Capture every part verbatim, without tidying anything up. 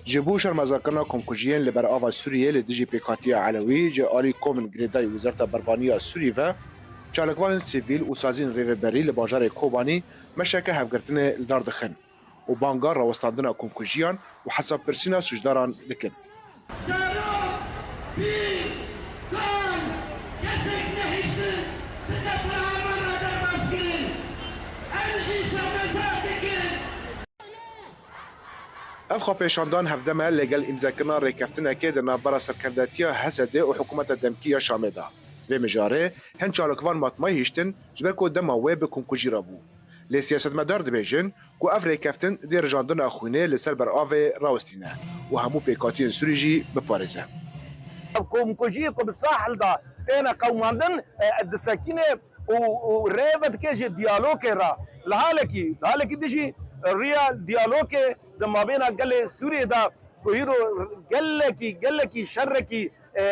Ji bo şermezarkirina komkujiyên li ber ava Sûriyê li dijî pêkhatiya Elewî ji alî komên girêdayî Wezareta Bervaniya Sûrî ve, çalakvanên sivîl û saziyên rêveberî li bajarê Kobanî meşeke hevgirtinê li dar dixin û banga rawestandina komkujiyan û hesabpirsîna sûcdaran dikin. Zarok, pîr, kal, kesek nehiştin bide pirhaman re derbas kirin. Em jî şermezar dikin. Ev xwepêşandan hevdem e lêgel îmzekirina rêkeftinekê di navbera serkerdetiya H S D û hikûmeta demkî ya Şamê de. Vê mijarê hin çalakvan matmayî hiştin, ji ber ku dema wê bi komkujî re bû. Lê siyasetmedar dibêjin ku ev rêkeftin dê rijandina xwînê li ser ber avê rawestîne û hemû pêkhatiyên Sûrî jî biparêze. Ev komkujiyê ku bi sahil de têne qewimandin, e, disekîne û, û rê vedike ji diyalogê re. Li halekî, li halekî dijî riya diyalogê di mabêna gelê Sûriyê de ku îro gelekî, gelekî şerekî, e,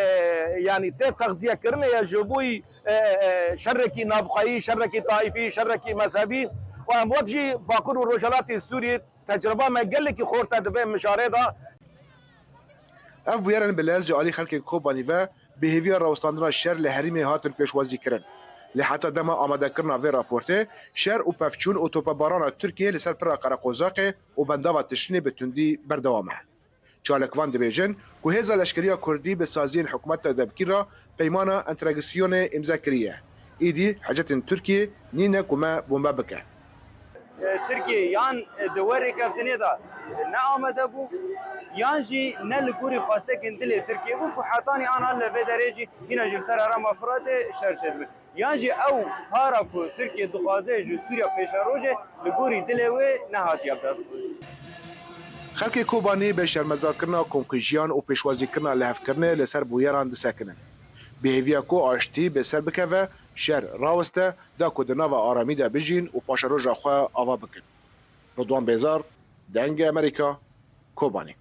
yanî tê texziyekirinê ye ji bo, e, e, şerekî navxweyî, şerekî taîfî, şerekî mezhebî. Û em wek jî Bakur û Rojhelatê Sûriyê tecreba me gelekî xurt e di vê mijarê de. Ev bûyerên bi lez ji alî xelkên Kobanî ve bi hêviya rawestandina şer li herêmê hatin pêşwazî kirin. Lê heta dema amadekirina vê raportê, şer û pevçûn û topebarana Tirkiyê li ser pira Qereqozaqê û bendava Tişrînê bi tundî berdewam e. Çalakvan dibêjin ku hêza leşkeriya Kurdî bi saziyên hikûmeta demkî re peymana Entereksiyonê îmze kiriye. Îdî hecetên Tirkiyê nîne ku me bombe bike. Tirkiye yan di wê rêkeftinê de ne amade bû, yan jî ne li gorî xwestekên dilê Tirkiye bû ku hetanî aniha li vê derê jî hîna jî li ser herêma Firatê şer çêdibin. Yan jî ew para ku Tirkiye dixwaze ji Sûriya pêşerojê li gorî dilê wê nehatiye bi dest xwe. Xelkê Kobanî bi şermezarkirina komkujiyan û pêşwazîkirina lihevkirinê li ser bûyeran disekinin. Bi hêviya ku aştî bi ser bikeve, şer raweste, da ku di nava aramî de bijîn û paşeroja xwe ava bikin. Ridwan Bêzar, Dengê Amerîka, Kobanî.